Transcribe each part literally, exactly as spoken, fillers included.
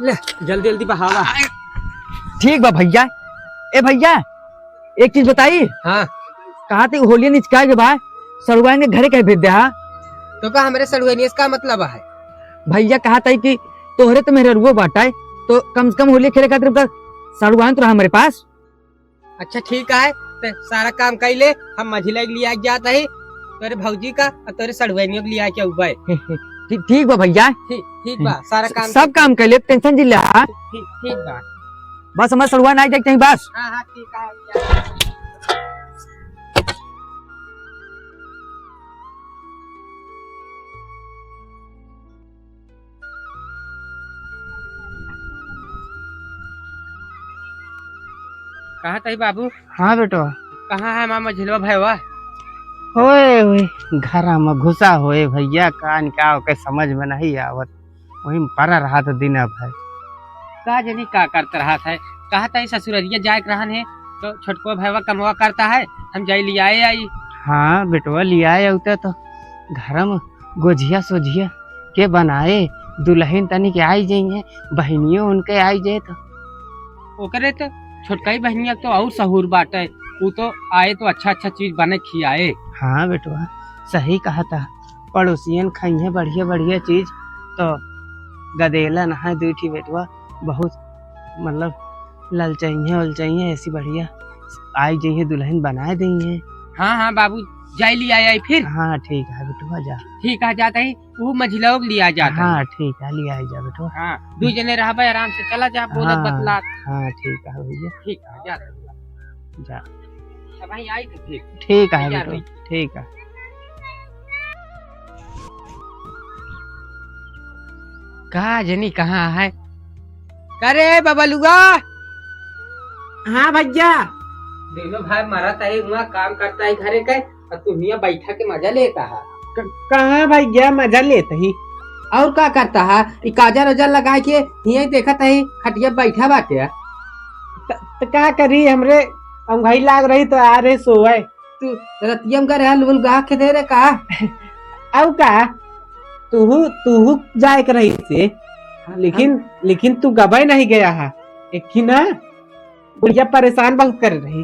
ले, जल्दी जल्दी बहावा। ठीक बा भइया। ए भइया, एक चीज बताई। हाँ। कहा थे होलिया निचकाए के बा, सड़ुआइन के घरे कहे भेज दे हा। तो का हमरे सड़ुआइन से का मतलब है? भइया कहा था कि तोहरे तो मेहररुओ बाटा है, तो कम से कम होली खेले खातिर ओकर सड़ुआइन तो रहा हमरे पास। अच्छा ठीक है, ते सारा काम कर ले, हम मझिला के लिया जात है, तोरे भौजी का और तोरे सड़ुआइनियों के लिया के उबे। ठीक, ठीक बा भइया। ठीक, ठीक बा, सारा स-, काम सब कर काम कर ले, tension जिन ले, हाँ? ठीक, ठीक बा। बस हमार सड़ुआ ना जाए कहीं बस। हाँ, हाँ, ठीक है। कहा तही बाबू? हाँ बेटवा। कहाँ है मामा झिलवा भैया? होए, होए, घरा में घुसा होए भइया, का न का ओके समझ में नहीं आवत। वहीं परा रहा तो दिन अब है। का जनी का करत रहा था? कहा तही ससुररिया जाए के रहन है, तो छोटको भैया कमवा करता है, हम जाई लियाए आई। हाँ बेटवा, लियाए आउते तो घर में गोझिया सोझिया के बनाए, दुलहिन तनी के आई जइहें, बहिनियो उनके आई जाए तो। ओकरे तो छोटकाई बहिनिया तो और सहूर बाटे, उ तो आए तो अच्छा अच्छा चीज बने खियाए। हाँ बेटवा, सही कहा था, पड़ोसियन खाइहें बढ़िया बढ़िया चीज, तो गदेला नहाए दुई ठी बेटवा, बहुत मतलब ललचइहें उलचइहें, ऐसी बढ़िया आई जइहें, दुलहिन बनाए दइहें। हाँ, हाँ बाबू, जाई लियाए आई फिर। हाँ ठीक है बेटवा, जा। ठीक है, जात ही। उ मझिलवा के लिया जात है। हाँ, ठीक है, लिया ही जा बेटवा। हाँ, दुइ जने रहबे आराम से, चला जा, बोलत हाँ, बतलात। हाँ, ठीक है भइया। ठीक है, जा। जा। अब वहीं आई तो ठीक। ठीक है जा बेटवा, भाई। ठीक है। का जनी कहाँ है? करे बबलुआ। हाँ भइया। दोनों भाई मरत है, हुआ काम करता है घरे के, और तू हियाँ बैठा के मजा लेता है। क-, कहाँ भइया मजा लेत ही? और का करता है? ई काजर ओजर लगा के हियाँ देखत है, खटिया बैठा बाटे। त, त का करी, हमरे अंगही लाग रही तो आ रहे सोए। तू रतिया में करे लुल गा के दे रे का? आउ का? तूहू, तूहू जाए के रही से। हाँ, लेकिन, हाँ। लेकिन तू गबे नहीं गया है। एक ही ना, बुढ़िया परेशान बहुत कर रही।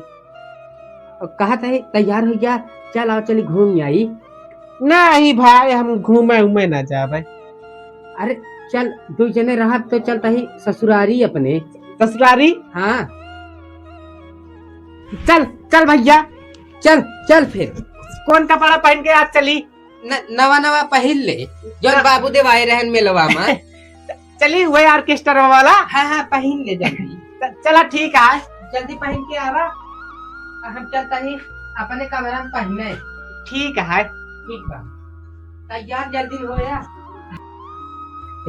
और कहा था, "तैयार हो गया, चल आओ, चली घूम आई।" नहीं भाई, हम घूमे उमे ना जावे। अरे चल, दो जने रहब तो चलता ही ससुरारी अपने। ससुरारी? हाँ। चल, चल भइया। चल, चल फिर। कौन कपड़ा पहन के आज चली? न-, नवा नवा पहिन ले, जौन हाँ। बाबू देवाए रहन मेलवा में। चली, वही orchestra वाला। हाँ, हाँ, पहिन ले जल्दी। च-, चला, ठीक है। जल्दी पहिन के आवा, आ हम चलता ही अपने कमरा में पहिने। ठीक है। ठीक बा। तैयार जल्दी होया।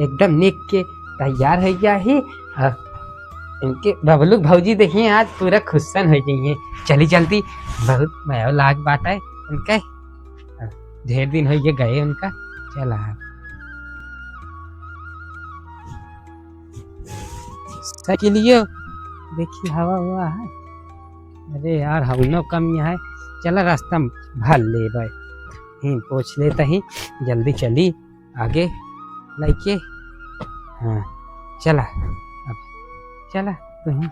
एकदम निक के तैयार होइ गया ही। हाँ, इनके बबलू भौजी देखिए, आज पूरा खुशन होइ गई है। चली जल्दी, बहुत मया लाग बात है इनके। हाँ, ढेर दिन होइ गए गए उनका। चला। साइकिलियो देखी हवा हुआ है। अरे यार, हवनो कम यहाँ है। चला, रास्ता में भर लेबै। ही, पूछ लेता ही, जल्दी चली आगे लइके। हाँ, चला, अब चला तुहीं।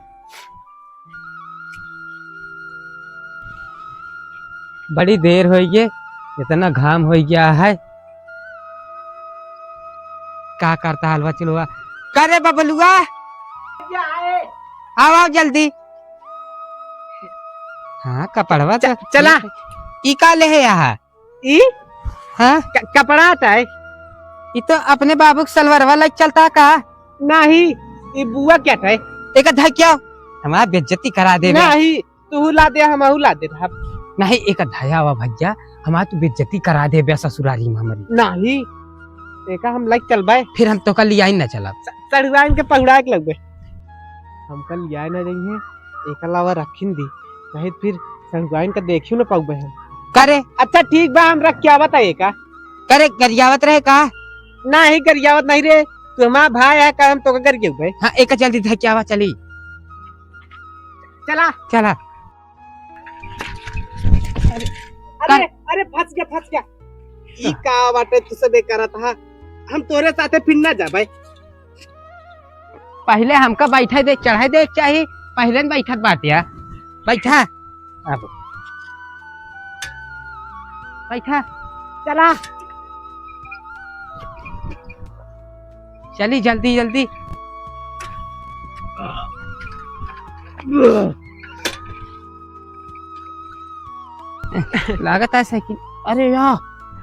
बड़ी देर होइ गई, इतना घाम होइ गया है। का करता हलवा चिलवा? करे बबलुआ, आओ, आओ जल्दी। हाँ, कपड़वा च-, तो चला। ई का ले है यहाँ? ई? हाँ? क-, कपड़ा आता है। ई तो अपने बाबू के सलवरवा लग चलता का? नहीं, ई बुआ क्या है? एक धक्या, हमार बेइज्जती करा देबे। नहीं, तू ला दे, हम ला दे रहब। नहीं, एक धया हुआ भइया, हमार तू बेइज्जती करा देबे ससुरारी में हमारी। नहीं, एका हम लग चलबे। फिर हम तोका लियाई ना चलब। स-, सड़ुआइन के पहुड़ा के लगबे। हमका लियाए ना जाइए, एका लावा रखिन दी, नहीं फिर सड़ुआइन का देखियो ना पाउबे हम। करे? अच्छा ठीक बा, हम रख के आवत है एका। करे, गरियावत रहे का? नहीं, गरियावत नहीं रे, तू हमार भाई है, का हम तोका गरियाउबे? हाँ, एका जल्दी धक्यावा चली। चला। चला। अरे, अरे, का? अरे, फंस गया, फंस गया। ई का बाटे तू सबे करत हा? हम तोरे साथे फिर ना जाबे। पहिले हमका बैठे दे, चढ़े दे चाही, पहिले न बैठत बाटे। बैठा। अब बैठा, चला। चली जल्दी जल्दी। लागत है साइकिल, अरे यार,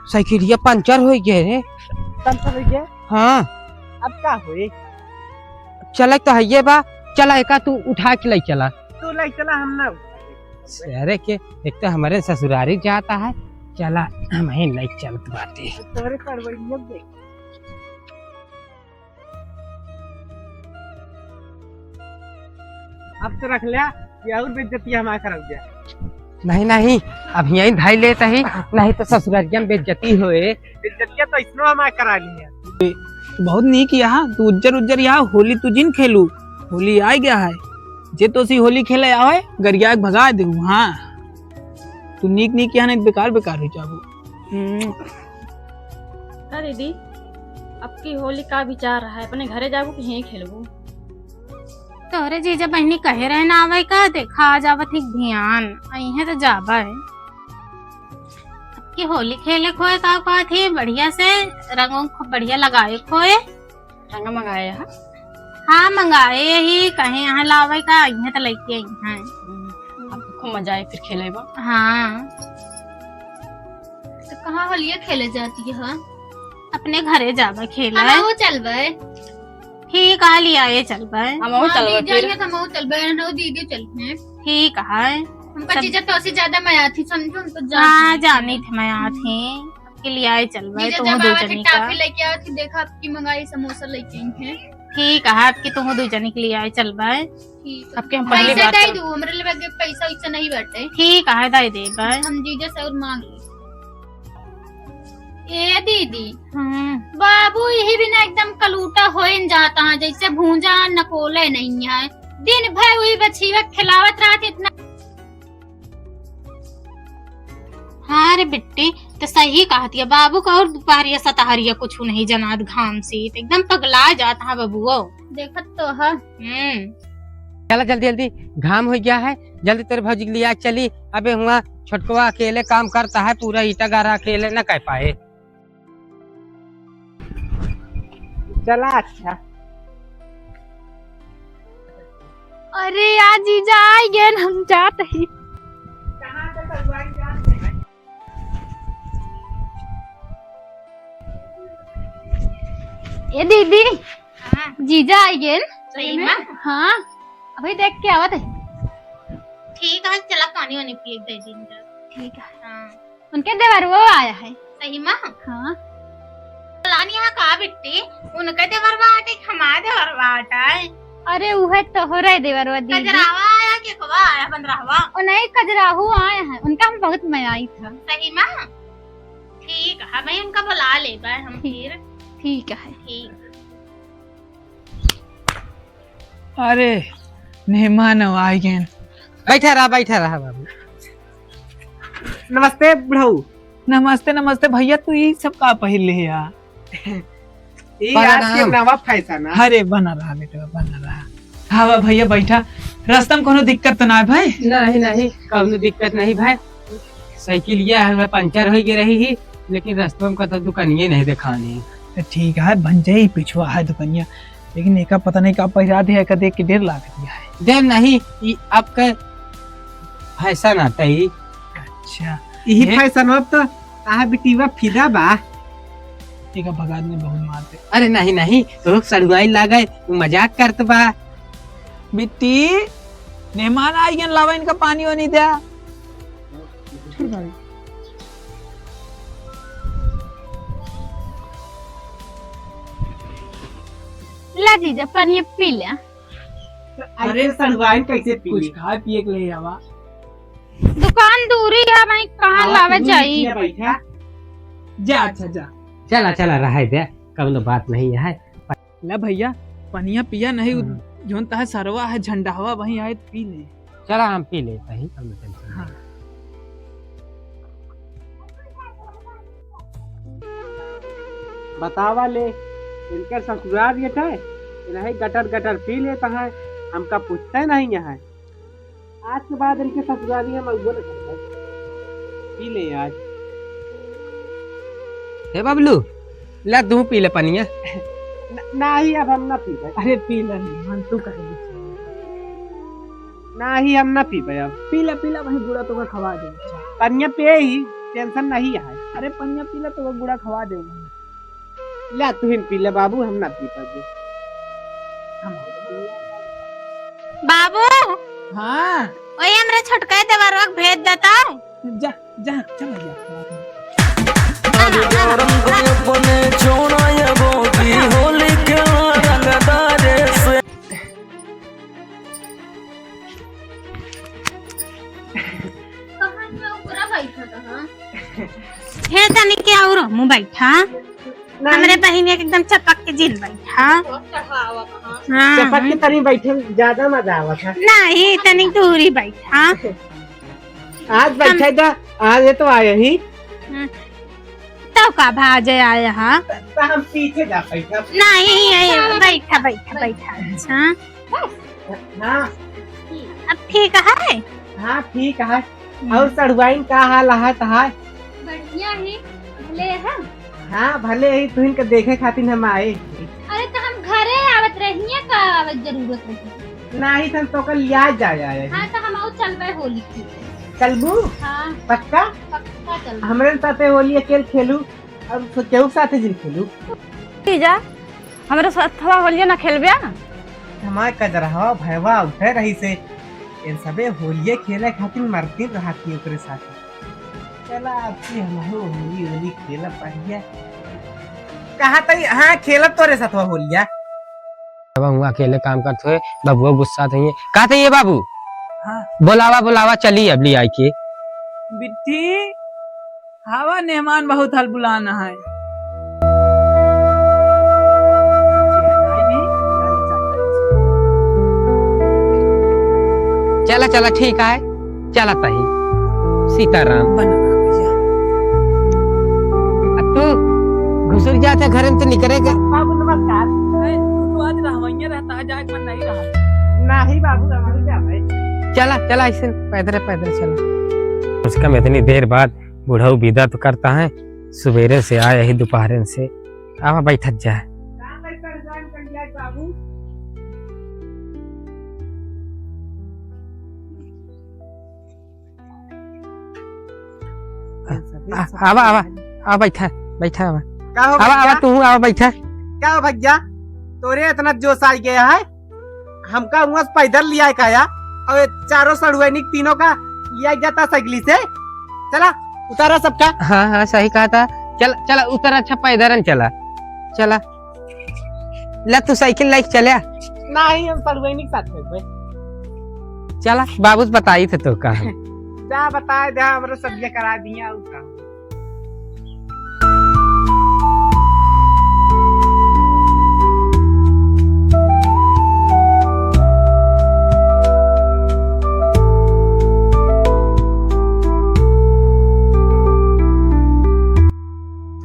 साइकिलिया पंचर होइ गया रे। पंचर होइ गया? हाँ। अब का होई? चला तो हइये बा, चला एका तू उठा के लइ चला। तू लइ चला, हम ना उठाई। अरे के, एक तो हमरे ससुरारी जाता है, चला हम ही लइ चलत बाटे। तोरे करवैया देख। अब तो रख लिया, ये और बेइज्जती हमार करब जा। नहीं, नहीं, अब यहीं धाई लेत ही, नहीं तो ससुरारिया में बेइज्जती होए। बेइज्जतिया तो इसनो हमार करा ली है। बहुत नीक यहाँ, तू उज्जर उज्जर यहाँ होली तू जिन खेलू, होली आइ गया है। जे तोसी होली खेले आवे, गरिया के भगा देहू, हाँ। तू नीक नीक यहाँ नहीं बेकार बेकार होइ जाबू। हम्म। का दीदी, अब की होली का विचार है, अपने घरे जाबू कि यहीं खेलबू? तोहरे जीजा बहिनी कहे रहे ना आवे का, देखा आ जावत ही ध्यान, अइहें तो जाबे। अब की होली खेले खोए का कहत ही, बढ़िया से रंग उंग खूब बढ़िया लगाए खोए। रंग मंगाए है? हाँ, मंगाए ही, कहे यहाँ लावे का, अइहें तो लइके अइहें। हम्म, अब खूब मजा आए फिर खेले बा। हाँ। तो कहाँ होलिया खेले जाती है? अपने घरे जाबे खेले। हमहू चलबे। ठीक है, लियाए चलबे। हमहू हाँ, चलबे जीजा फिर। आइहें तो हमहू चलबे, नौ दीदी चलबे। ठीक है। हमका सब जीजा तोसे ज्यादा मया थी, समझो, हम तो जान हाँ, थी। जानी थी मया थी। अब की लियाए चलबे, जीजा तुम जब दो आवत ही जनी का। टाफी लइके आवत ही, देखा अब की मंगाई समोसा लइके आई है। ठीक है, अब की तुम दो जनी के लियाए चलबे। ठीक है। अब के हम पहली पैसा बार दे तो दू, हमरे लगे पैसा वैसा नहीं बाटे। ठीक है, दे देबे। हम जीजा से और मांग ले। ए दीदी, हम्म। बाबू यही बिना एकदम कलूटा होइन जाता है, जैसे भूंजा नकोले नहीं है। दिन भर वही बछीवा खिलावत रहत इतना। हाँ रे बिट्टी, तो सही कहत है, बाबू का और दुपहरिया सतहरिया कुछ नहीं जनात घाम से, तो एकदम पगला जात है बबुओ। देखत तो है। हम्म। चला जल्दी जल्दी, घाम होइ गया है, जल्दी तोरे भौजी के लिया चली। अबे हुआ छोटकवा अकेले काम करता है, पूरा ईटा गारा अकेले न कर पाए। चला अच्छा। अरे यार जीजा आइ गए, हम जात ही। ए दीदी, हाँ। जीजा आइ गए। सही में? हाँ, अभी देख के आवत है। ठीक है, चला पानी वानी पिए दे दिन तक। ठीक है। हाँ। उनके देवरवा आया है। सही में? हाँ। फलानी यहाँ का बिट्टी, उनके देवरवा आटे, हमार देवरवा आटा है। अरे उहे तोहरे देवरवा दीदी। कजरावा आया, केकवा आया, बंदरावा? ओ नहीं, कजराहू आया है, उनका हम बहुत मया आई था। सही में? ठीक है, मैं उनका बुला लेबे हम ठीक। फिर। ठीक है। ठीक। अरे, मेहमान आइ गए। बैठा रहा, बैठा रहा बाबू। नमस्ते बुढ़ऊ। नमस्ते, नमस्ते भैया, तू ई सब का पहिर ले है यार? ई बना आज के रहा। नवा फैशन है। अरे बना रहा बेटा, बना रहा। हाँ बा भैया बैठा। रास्ता में कोनो दिक्कत तो ना है भाई? नहीं, नहीं, कोनो दिक्कत नहीं भाई। साइकिल ये है, पंचर होइ गई रही ही, लेकिन रास्ता में कतो दुकानिये नहीं देखानी। तो ठीक है, बन जाई, पिछवा है दुकानिया। लेकिन एका पता नहीं का पहिरा दे, एका देख के डेर लागत है। डेर नहीं, ई आपका फैशन आता ही। अच्छा। यही ये फैशन अब तो आहा बिटिया फिदा बा। एका भगात में बहुत मारते। अरे नहीं, नहीं, तो लोग सड़ुआई लागे, मजाक करत बा। बिट्टी, मेहमान आइ गए, लावा इनका पानी वानी द्या। ला जीजा, पानी पी ले। अरे सड़ुआइन कैसे पी कुछ ले? खाए पिए के ले आवा। दुकान दूरी है भाई, कहाँ आवा, लावे तू जाई? नीचे बैठा। जा, अच्छा, जा। चला, चला, रहे दे, कौनो बात नहीं है। ला भैया, पनिया पिया नहीं, उ हम्म। जौन तहा सरवा है, झंडहवा वहीं आए, पी ले। चला, हम पी लेते हैं, कौनो tension हाँ। नहीं। बतावा ले, इनकर ससुराल ये थे, नहीं, गटर गटर पी लेता है, हमका पूछते नहीं है। आज के बाद इनके ससुराली हम अउबो न करबे। पी ले आज। हे बबलू, ला तू पी ले पनिया। न-, नाही, अब हम ना पीबे। अरे पी ले, हम तू कहे। नाही, हम ना पीबे अब। पी ले, पी ले, वही गुड़ा तोका खवा दे। पनिया पे ही, tension नहीं है। अरे पनिया पी ले, तोका गुड़ा खवा दे। ला, तुहिन पी ले बाबू, हम ना पी पाबे। हम बाबू, हाँ। ओए, हमरे छोटका देवरवा के भेज देता। जा, जा, जा भैया। अरे जोरम तो अपने छोड़ा ये बोती होली खेला रंगदारे से। कहाँ में ऊपरा बैठा था, हाँ? हे तनी के और हमू बैठा। नहीं। हमरे बहिनिया के एकदम चपक के जिन बैठा। हाँ। चपक के तनी बैठे में ज्यादा मजा आवत है। नहीं, तनी दूरी बैठा। आज बैठे हम तो, आज ये तो आए ही। हम्म। तब का भाजे आए हा? तो हम पीछे जा बैठा। नहीं, यही बैठा, बैठा, बैठा। अच्छा। हाँ। अब ठीक है? हाँ, ठीक है। हम्म। और सड़ुआइन का हाल है तहार? बढ़िया है, भले है। हाँ, भले है, तुहिन के देखे खातिर हम आए। अरे, तो हम घरे आवत रहिए, का आवत जरूरत रही? नहीं, तो हम तोका लिया जाए आए। हाँ, तो हम आउ चलबे होली की। चलबू? हाँ। पक्का? पक्का चलबे। हमरे साथे होली अकेल खेलू, अब केहू के साथे जिन खेलू। जीजा, हमरे साथ थोड़ा होलिया ना खेलबे? हमार कजरहवा भयवा उठे रही से, इन सबे होलिये खेले खातिर मरती रहती ओकरे साथे। चला, अब की हमहू होली, होली खेलब बढ़िया। कहा तई, हाँ, खेलब तोरे साथवा होलिया। अब हम अकेले काम करत हुए, बबुआ गुस्सा तो ये। कहा तई ये बाबू? हाँ। बोलावा, बोलावा, चली अब ले आई के। बिट्टी, हवा मेहमान बहुत हल बुलाना है। चला, चला, ठीक है, चला तही। सीताराम। बना भैया। अब तू घुसुर जाते घर में तो निकले के। बाबू नमस्कार। ए, तू तो आज रहवैया रहता है, जाए के मन नहीं रहा। नहीं बाबू, हम जा भाई। चला, चला, ऐसे पैदल, पैदल चला। कम से कम इतनी देर बाद बुढ़ऊ विदा तो करता है, सुबेरे से आए ही दोपहरन से। आवा बैठत जा। आ, आवा, आवा, आवा बैठा, बैठा आवा। का हो आवा, आवा भैया? तू आवा बैठा। का हो भैया? तोरे इतना जोश आ गया है? हमका हुआं से पैदल लिया के आया, और ये चारों सड़ुआइनी तीनों का लिया जाता साइकिल से। चला, उतारा सबका। हाँ, हाँ, सही कहा था। चल, चला, उतर, अच्छा, पैदल चला, चला। ला, तू साइकिल लेके चला। नहीं, हम सड़ुआइनी के साथ में। चला, बाबू से बताई थे तो का। जा, बताए दे, हमरो सब्जियां करा दिया, और का।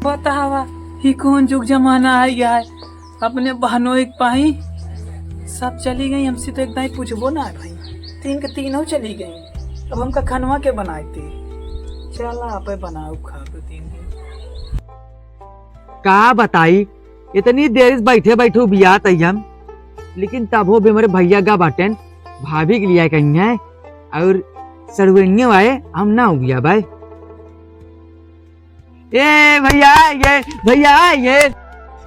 बतावा, ही कौन जुग जमाना आ गया है? अपने बहनों एक पाई सब चली गई, हमसे तो एक दाई पूछबो ना है भाई। तीन के तीनों चली गई, अब हमका खनवा के बनाए थे। चला, आपे बनाओ, खा के तीन दिन। का बताई, इतनी देर से बैठे बैठे उबियात हई हम, लेकिन तबो भी हमरे भैया गा बाटेन, भाभी के लिए कहीं है, और सड़ुआइनियो आए, हम ना उबिया बाए। ए भैया, ये भैया, ये,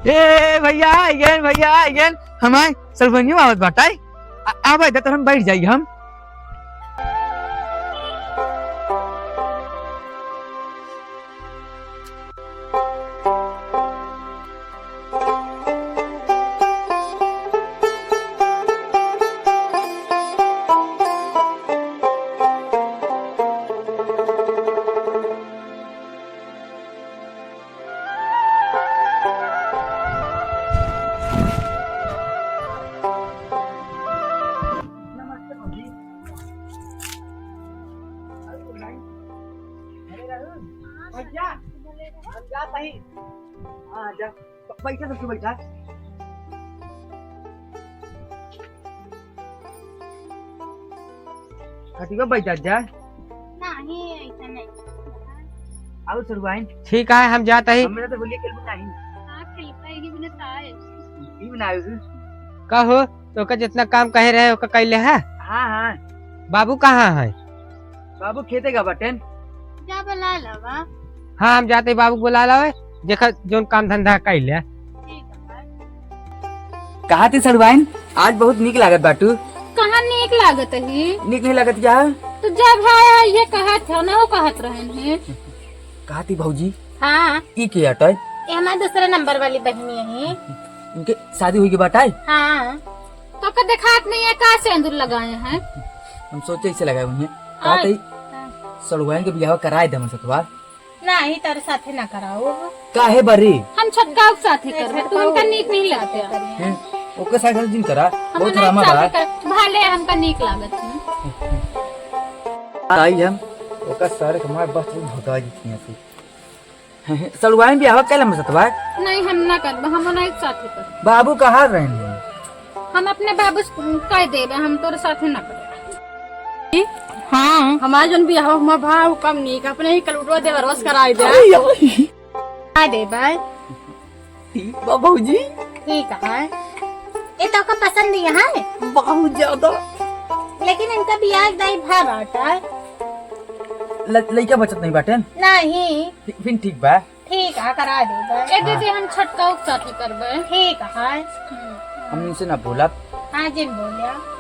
ए भैया, ये भैया, ये हमारे सड़ुआइनियो आवत बाटे। आ, आवे दे, तो हम बैठ जाई हम। नमस्ते भौजी। अरे, घरे रहू? भैया, हम जा सही। हाँ, जा। ब-, बैठा तो तू बैठा। खटिया बैठ जा। नहीं, ऐसा नहीं। आओ सड़ुआइन। ठीक है, हम जात ही। हमरा तो होली खेलबू नहीं। हाँ, खेलबे, यही बिना ताए। ई बनाए हु। का हो, तोका जितना काम कहे रहे, ओका कैले है? हाँ, हाँ। बाबू कहाँ है? बाबू खेते गा बाटेन। जा बुला लावा। हाँ, हम जाते बाबू बुला लावे, देखा जोन काम धंधा कैले। ठीक है। कहा थी सड़ुआइन, आज बहुत नीक लागत बाटू। कहाँ नीक लागत ही? नीक नहीं लागत क्या? तो जब है, ये कहत है ना, वो कहत रहन है। कहा थी भौजी? हाँ। ई के अटय? ये हमारे दूसरे नंबर वाली बहिनी है। इनके शादी हुई के बाटे? हाँ। तो का देखात नहीं है, का सेंदूर लगाए हैं? हम सोचे इसे लगाए हुए हैं। कहा आय। थी, हाँ। सड़ुआइन के बियाह कराए दे हमर सतवा। नहीं, तोरे साथे ना कराओ। काहे बरी? हम छोटका के साथे करबे, तू हमका नीक नहीं लगते। हैं? ओकर साथे जिन करा, हमका बहुत नहीं रामा साथे बा। कर, भले हमका नीक लागत है। आई हम, ओकर सारे के मार बस तू भगा दी थी ऐसे। सड़ुआइन बियाह कैले हमर सतवा? नहीं, हम ना करबे, हम ना एक साथे करबे। बाबू कहाँ रहन हैं? हम अपने बाबू से कह देबे, हम तोरे साथे ना करबे। हाँ। हमार जौन बियाह हुआ भा, उ कम नीक, अपने ही कलुटवा देवरवा से कराई दे। अरे, अरे। आ दे भाई। ठीक बा भौजी। ठीक है। ये तो का पसंद ही है? बहुत ज्यादा। लेकिन इनका बियाह दाई भा बाटा। ल-, लइका बचत नहीं बाटे? नहीं। फि-, फिर ठीक बा। ठीक है, करा दे भाई। ए दीदी, हम छोटका के साथे करबे। ठीक है। हम्म। हम इनसे ना बोलब। हाँ, जिन बोलिया।